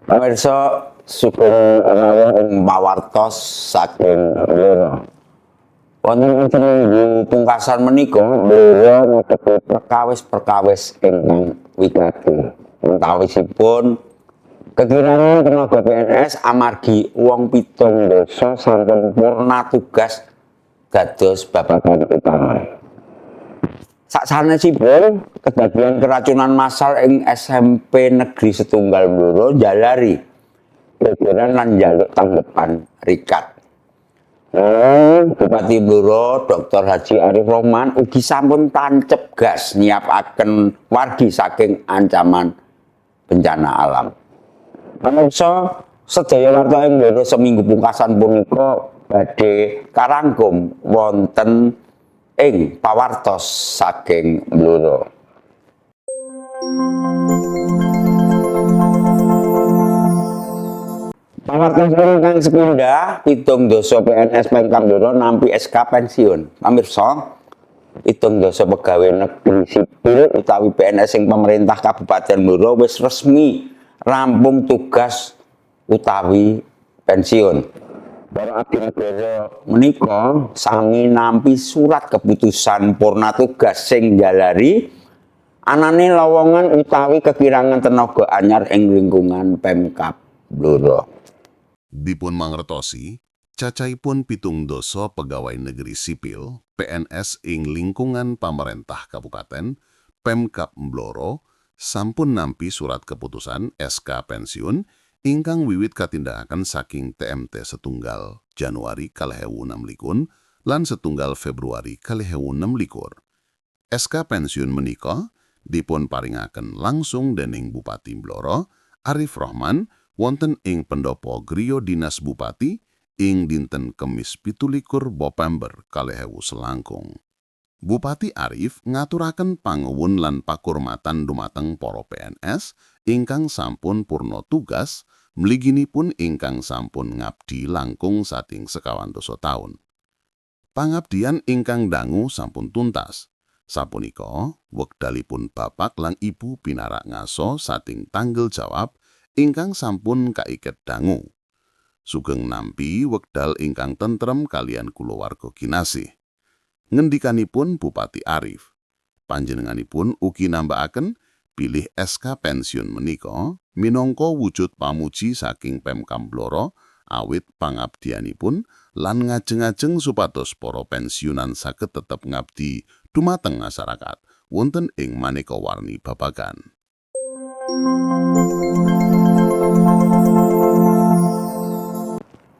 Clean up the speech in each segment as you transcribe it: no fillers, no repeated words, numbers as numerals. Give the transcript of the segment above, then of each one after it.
Pamirsa, sugeng rawuh ing pawartos saking Blora. Wonten ing seminggu pungkasan menika Blora ngadepi perkawis-perkawis ingkang wigati. Antawisipun kekirangan tenaga PNS amargi wong 7 sampun purna tugas dados babagan utama. Saksanesipun kedadian keracunan massal ing SMP Negeri Setunggal Blora jalari gegeran lan njaluk tanggepan rikat. Bupati Blora Dr. Haji Arief Rohman ugi sampun tancep gas nyiapaken wargi saking ancaman bencana alam. Pamirsa, sedaya warta ing Blora seminggu pungkasan punika badhe karangkum wonten ing pawartos saking Blora. Pawartos ingkang sepindah, 70 PNS Pemkab Blora nampi SK pensiun. Pamirsa, 70 pegawai negeri sipil utawi PNS ing pemerintah Kabupaten Blora wis resmi rampung tugas utawi pensiun. Para abdi negara menika sami nampi surat keputusan purna tugas sing njalari anane lowongan utawi kekirangan tenaga anyar ing lingkungan Pemkab Blora. Dipun mangertosi, cacahipun 70 pegawai negeri sipil PNS ing lingkungan pamarentah kabupaten Pemkab Blora sampun nampi surat keputusan SK pensiun ingkang wiwit katindakaken saking TMT setunggal Januari 2026 lan setunggal Februari 2026. SK pensiun menika dipun paringaken langsung dening Bupati Blora Arief Rohman wonten ing pendopo griya dinas Bupati ing dinten Kemis 27 November 2026. Bupati Arief ngaturaken panguwun lan pakurmatan dumateng para PNS ingkang sampun purna tugas, mliginipun ingkang sampun ngabdi langkung saking 25 taun. Pangabdian ingkang dangu sampun tuntas. Sapunika wekdalipun bapak lan ibu pinarak ngaso saking tanggel jawab ingkang sampun kaiket dangu. Sugeng nampi wekdal ingkang tentrem kalian kulawarga kinasih. Ngendikanipun Bupati Arief. Panjenenganipun ugi nambakaken bilih SK pensiun menika minangka wujud pamuji saking Pemkab Blora awit pangabdianipun lan ngajeng-ajeng supados para pensiunan saged tetep ngabdi dumateng masyarakat wonten ing maneka warni babagan.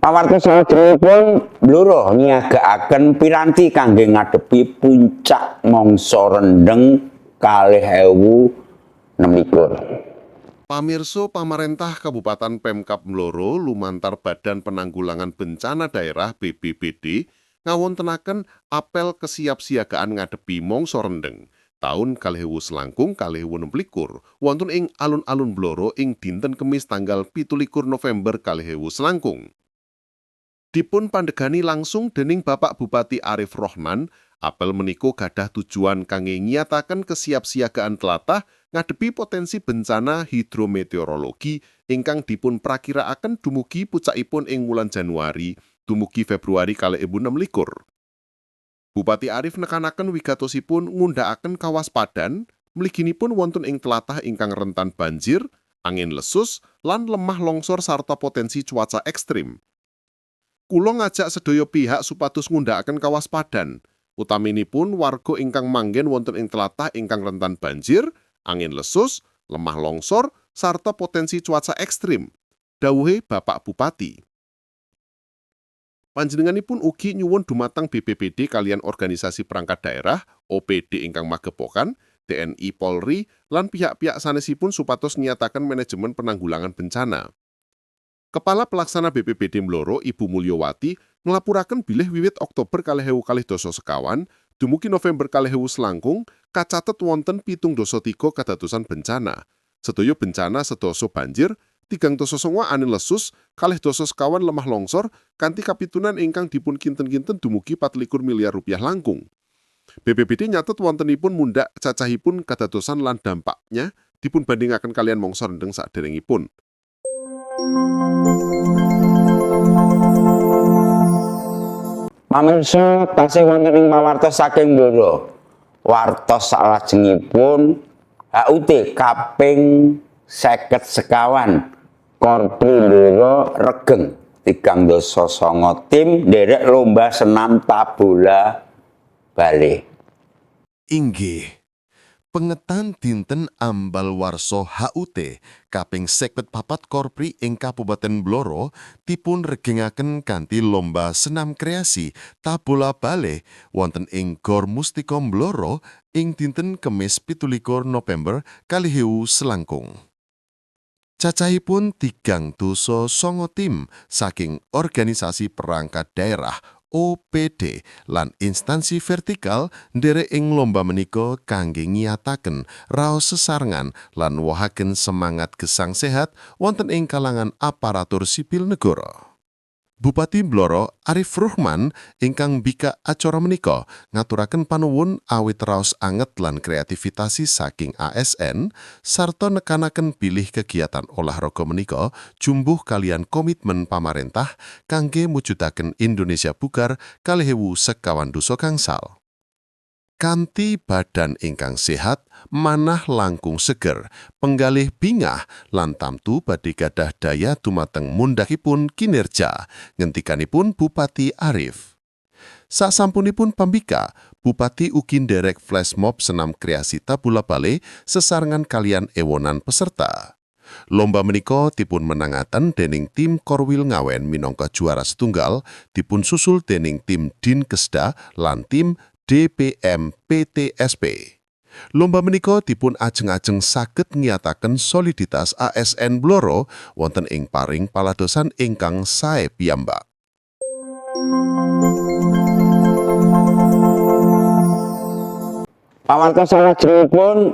Pawartos salajengipun Blora nyiagakaken piranti kangge ngadepi puncak mangsa rendheng 2026. Pamirsa, pamarentah Kabupaten Pemkab Blora lumantar Badan Penanggulangan Bencana Daerah BPBD ngawontenaken apel kesiapsiagaan ngadepi mangsa rendheng taun 2026 wonten ing alun-alun Blora ing dinten Kemis tanggal 27 November 2026. Dipun pandegani langsung dening Bapak Bupati Arief Rohman, apel menika gadah tujuan kangge ngiyataken kesiapsiagaan tlatah ngadepi potensi bencana hidrometeorologi ingkang dipun prakiraaken dumugi pucakipun ing wulan Januari dumugi Februari 2026. Bupati Arief nekanaken wigatosipun ngundhakaken kawaspadan mliginipun wonten ing tlatah ingkang rentan banjir, angin lesus, lan lemah longsor sarta potensi cuaca ekstrim. Kula ngajak sedaya pihak supados ngundhakaken kawaspadan, utaminipun warga ingkang manggen wonten ing tlatah ingkang rentan banjir, angin lesus, lemah longsor, sarta potensi cuaca ekstrim. Dawuhe Bapak Bupati. Panjenenganipun ugi nyuwun dumateng BPBD kalian organisasi perangkat daerah, OPD ingkang magepokan, TNI Polri, lan pihak-pihak sanesipun supados nyatakan manajemen penanggulangan bencana. Kepala Pelaksana BPBD Blora, Ibu Mulyawati, ngelapuraken bilih wiwit Oktober 2024 dumugi November 2026 kacatet wonten 73 kadadosan bencana. Sedaya bencana 11 banjir, 39 angin lesus, 24 lemah longsor, kanthi kapitunan ingkang dipun kinten-kinten dumugi 24 miliar rupiah langkung. BPBD nyatet wontenipun mundhak cacahipun kadadosan lan dampaknya dipun bandingaken kalian mangsa rendheng saderengipun. Pamirsa, tasih wonten ing pawartos saking Blora. Wartos salajengipun HUT kaping 54 Korpri Blora regeng 39 tim nderek lomba senam tabola bale. Inggih. Pengetan dinten ambal warsa HUT kaping 54 Korpri ing Kabupaten Blora dipun regengaken kanthi lomba senam kreasi tabola bale wonten ing Gor Mustika Blora ing dinten Kemis 27 November 2025. Cacahipun 39 tim saking organisasi perangkat daerah OPD lan instansi vertikal nderek ing lomba menika kangge ngiyataken raos sesarengan lan wohaken semangat gesang sehat wonten ing kalangan aparatur sipil negara. Bupati Blora Arif Ruchman ingkang mbikak acara menika ngaturaken panuwun awit raos anget lan kreativitasi saking ASN sarta nekanaken bilih kegiatan olahraga menika jumbuh kalian komitmen pamarentah kangge mujudaken Indonesia bugar 2050. Kanthi badan ingkang sehat, manah langkung seger, penggalih bingah lan tamtu badhe gadah daya dumateng mundhakipun kinerja, ngendikanipun Bupati Arif. Sasampunipun pambika, Bupati ugi nderek flash mob senam kreasi tabola bale sesarengan kalian ewonan peserta. Lomba menika dipun menangaken dening tim Korwil Ngawen minangka juara setunggal, dipun susul dening tim Dinkesda lan tim DPM PTSP. Lomba menika dipun ajeng-ajeng saged ngiyataken soliditas ASN Blora wonten ing paring paladosan ingkang sae piyambak. Pawartos salajengipun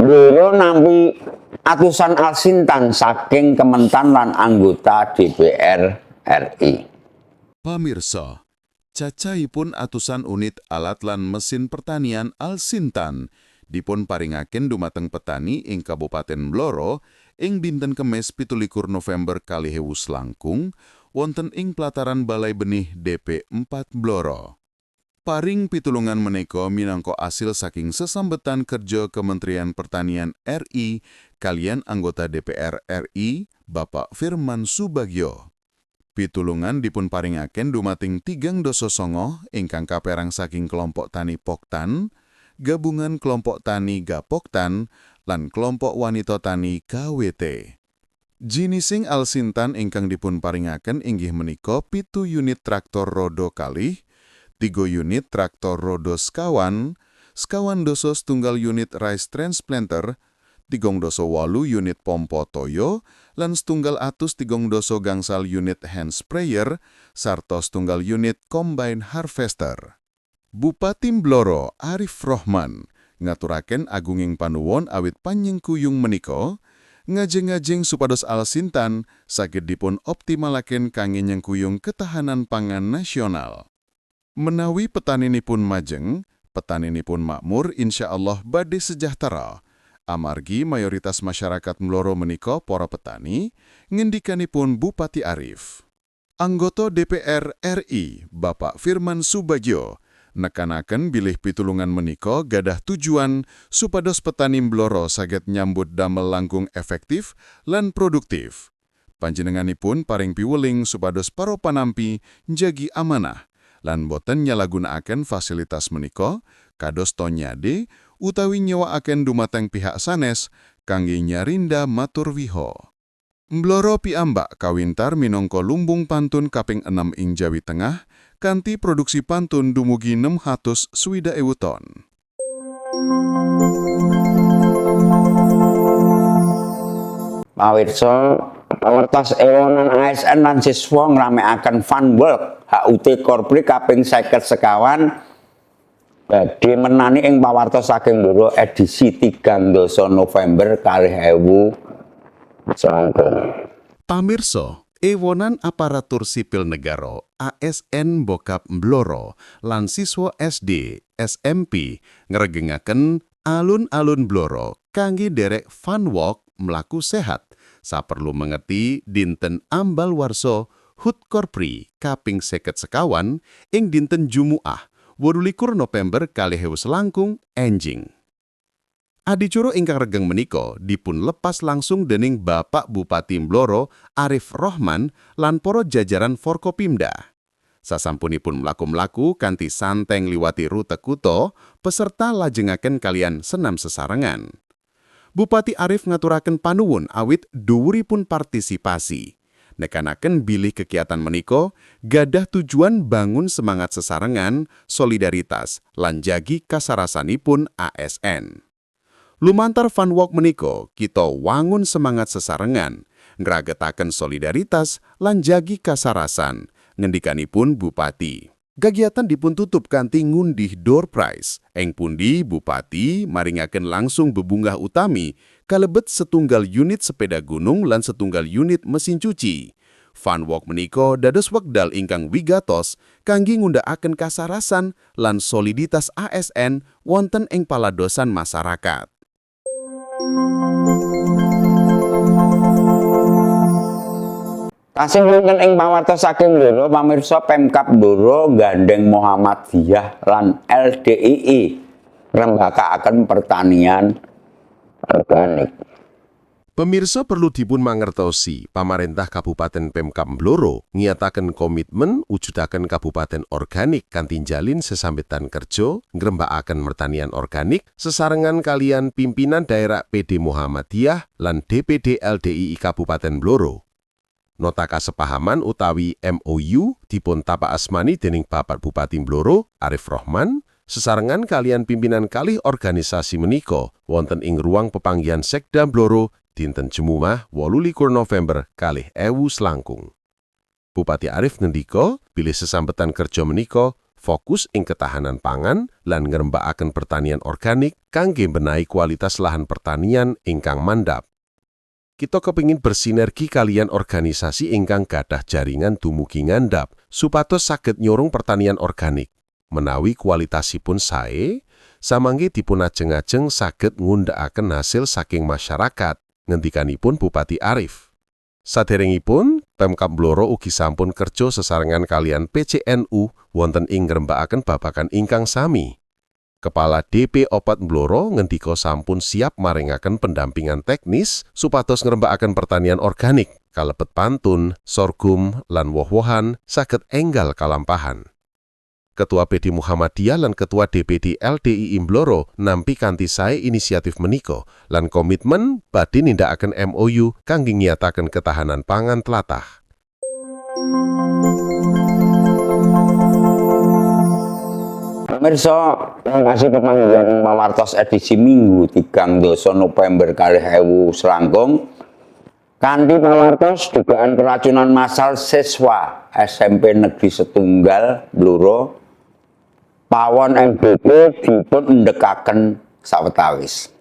Blora nampi atusan alsintan saking Kementan lan anggota DPR RI. Pamirsa, cacahipun atusan unit alat lan mesin pertanian Alsintan dipun paringaken dumateng petani ing Kabupaten Blora ing dinten Kemis 27 November 2025 wonten ing plataran Balai Benih DP 4 Blora. Paring pitulungan menika minangka asil saking sesambetan kerja Kementerian Pertanian RI kalian anggota DPR RI Bapak Firman Subagio. Pitulungan dipun paringaken dumateng 39 ingkang kaperang saking kelompok tani Poktan, gabungan kelompok tani Gapoktan, lan kelompok wanita tani KWT. Jinising alsintan ingkang dipun paringaken inggih menika 7 unit traktor rodo 2, 3 unit traktor rodo 9, 29 unit rice transplanter, 38 unit pompo toyo, lan 130 unit hand sprayer, sarta 1 unit combine harvester. Bupati Blora Arif Rohman ngaturaken agunging panuwun awit panyengkuyung menika, ngajeng-ngajeng supados alsintan saged dipun optimalaken kangge nyengkuyung ketahanan pangan nasional. Menawi petaninipun majeng, petaninipun makmur, insya Allah badhe sejahtera. Amargi mayoritas masyarakat Blora menika para petani, ngendikanipun Bupati Arif. Anggota DPR RI, Bapak Firman Subagio, nekanaken bilih pitulungan menika gadah tujuan supados petani Blora saged nyambut damel langkung efektif lan produktif. Panjenenganipun paring piweling supados para panampi njagi amanah lan boten nyalahgunakaken fasilitas menika kados nyade utawi nyewakaken dumateng pihak sanes kangge nyarinda matur wiha. Blora piyambak kawintar minangka lumbung pantun kaping 6 ing Jawi Tengah kanthi produksi pantun dumugi 660.000 ton. Pamirsa, pawartos ewonan ASN lan siswa ngramekaken fun walk HUT Korpri kaping 54 badhe menani ing pawartos saking Blora edisi 3 November 2025. Pamirsa, Ewonan aparatur sipil negara ASN Bokap Blora lan siswa SD, SMP ngregengaken alun-alun Blora kangge derek fun walk mlaku sehat saperlu mengeti dinten ambal warsa HUT Korpri kaping 54 ing dinten Jumuah 28 November 2026 enjing. Adicara ingkang regeng menika dipun lepas langsung dening Bapak Bupati Blora Arif Rohman lan para jajaran Forkopimda. Sasampunipun mlaku-mlaku kanthi santeng liwati rute kutha, peserta lajengaken kaliyan senam sesarengan. Bupati Arif ngaturaken panuwun awit dhuwuripun partisipasi. Nekanaken bilih kegiatan menika gadah tujuan bangun semangat sesarengan, solidaritas, lan jagi kasarasanipun ASN. Lumantar fun walk menika kita wangun semangat sesarengan, ngragetaken solidaritas lan jagi kasarasan, ngendikanipun Bupati. Kegiatan dipun tutup kanthi ngundih door prize. Ing pundi Bupati maringaken langsung bebungah utami kalebet setunggal unit sepeda gunung lan setunggal unit mesin cuci. Fun walk menika dados wekdal ingkang wigatos kangge ngundhakaken kasarasan lan soliditas ASN wonten ing paladosan masyarakat. Tasih wonten ing pawartos saking Blora, pamirsa, Pemkab Blora gandeng Muhammadiyah lan LDII ngrembakakaken pertanian organik. Pemirsa, perlu dipun mangertosi, pamarentah Kabupaten Pemkab Blora ngiyataken komitmen wujudaken kabupaten organik kanthi jalin sesambetan kerja ngrembakaken pertanian organik sesarengan kaliyan pimpinan daerah PD Muhammadiyah lan DPD LDII Kabupaten Blora. Nota kasepahaman utawi MOU dipun tapak asmani dening Bapak Bupati Blora Arif Rohman sesarengan kaliyan pimpinan kalih organisasi menika wonten ing ruang pepanggihan Sekda Blora dinten Jemumah 28 November 2026. Bupati Arif ngendika bilih sesambetan kerja menika fokus ing ketahanan pangan lan ngrembakaken pertanian organik kangge mbenahi kualitas lahan pertanian ingkang mandap. Kita kepingin bersinergi kaliyan organisasi ingkang gadah jaringan dumugi ngandhap supados saged nyorong pertanian organik. Menawi kualitasipun sae, samangke dipunajeng-ajeng saged ngundhakaken hasil saking masyarakat, ngendikanipun Bupati Arif. Saderengipun, Pemkab Blora ugi sampun kerja sesarengan kaliyan PCNU wonten ing ngrembakaken babagan ingkang sami. Kepala DP 4 Blora ngendika sampun siap maringaken pendampingan teknis supados ngrembakaken pertanian organik kalebet pantun, sorghum, lan woh-wohan saged enggal kalampahan. Ketua PD Muhammadiyah lan Ketua DPD LDII Blora nampi kanthi sae inisiatif menika lan komitmen badhe nindakaken MOU kangge ngiyataken ketahanan pangan tlatah. Pemirsa, kasih pemanggilan pawartos edisi Minggu 3 November 2026 kanthi pawartos dugaan keracunan massal siswa SMP Negeri Setunggal Blora, pawon MBG dipun endhekaken sawetawis.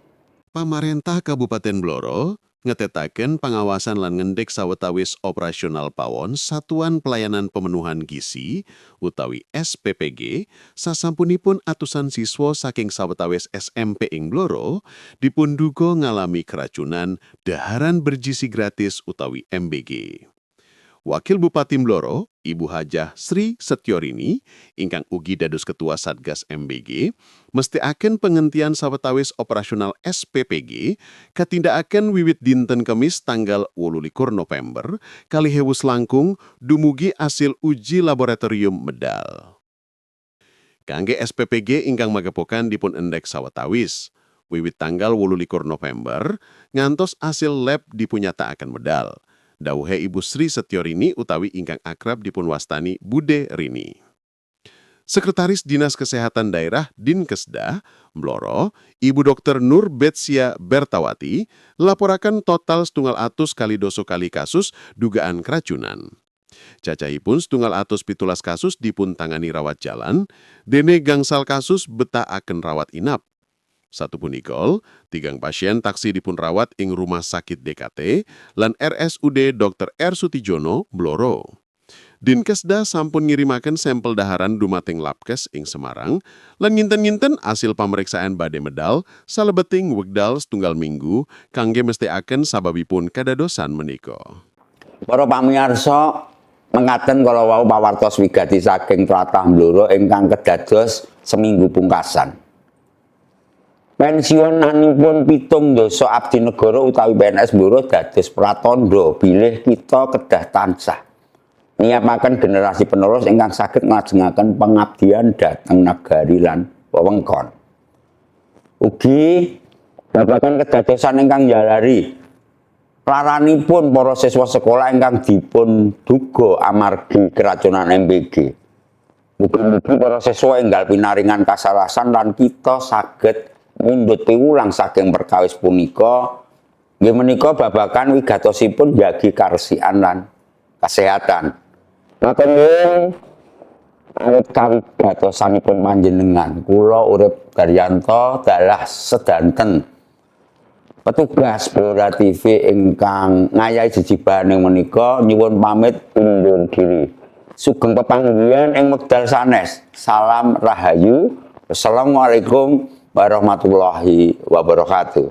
Pamarentah Kabupaten Blora ngetetaken pengawasan lan ngendhek sawetawis operasional pawon Satuan Pelayanan Pemenuhan Gizi utawi SPPG sasampunipun atusan siswa saking sawetawis SMP ing Blora dipun duga ngalami keracunan daharan bergizi gratis utawi MBG. Wakil Bupati Blora, Ibu Hajah Sri Setyorini, ingkang ugi dados Ketua Satgas MBG, mestikaken penghentian sawetawis operasional SPPG katindakaken wiwit dinten Kemis tanggal 28 November 2026 dumugi asil uji laboratorium medal. Kangge SPPG ingkang magepokan dipun endek sawetawis. Wiwit tanggal 28 November ngantos asil lab dipunyatakaken medal. Dawuhe Ibu Sri Setyorini utawi ingkang akrab dipun wastani Bude Rini. Sekretaris Dinas Kesehatan Daerah Dinkesda, Blora, Ibu Dr. Nur Betsia Bertawati, laporaken total 722 kasus dugaan keracunan. Cacahipun 717 kasus dipun tangani rawat jalan, dene gangsal kasus betakaken rawat inap. Satupunika, tigang pasien taksih dipun rawat ing Rumah Sakit DKT lan RSUD Dr. R. Sutijono, Bloro. Dinkesda sampun ngirimaken sampel daharan dumateng Labkes ing Semarang lan nginten-nginten asil pameriksaan badhe medal salebeting wekdal setunggal minggu kangge mestekaken sababipun kadadosan menika. Para pamirsa, mengaten kala wau pawartos wigati saking tlatah Blora ingkang kedados seminggu pungkasan. Pensiunanipun 70 abdi negara utawi PNS Blora dados pratandha bilih kita kedah tansah nyiapaken generasi penerus ingkang saged nglajengaken pengabdian dhateng nagari lan wewengkon. Ugi babagan kedadosan ingkang njalari laranipun para siswa sekolah ingkang dipun duga amargi keracunan MBG. Mugi-mugi para siswa enggal pinaringan kasarasan lan kita saged mundhut piwulang saking perkawis punika. Nggih menika babagan wigatosipun njagi karesikan lan kesehatan. Matur nuwun awit kawigatosanipun panjenengan. Kula Urip Daryanto dalah sedanten petugas Blora TV ingkang ngayahi jejibahaning menika nyuwun pamit undur diri. Sugeng pepanggihan ing wekdal sanes. Salam rahayu. Wassalamualaikum warahmatullahi wabarakatuh.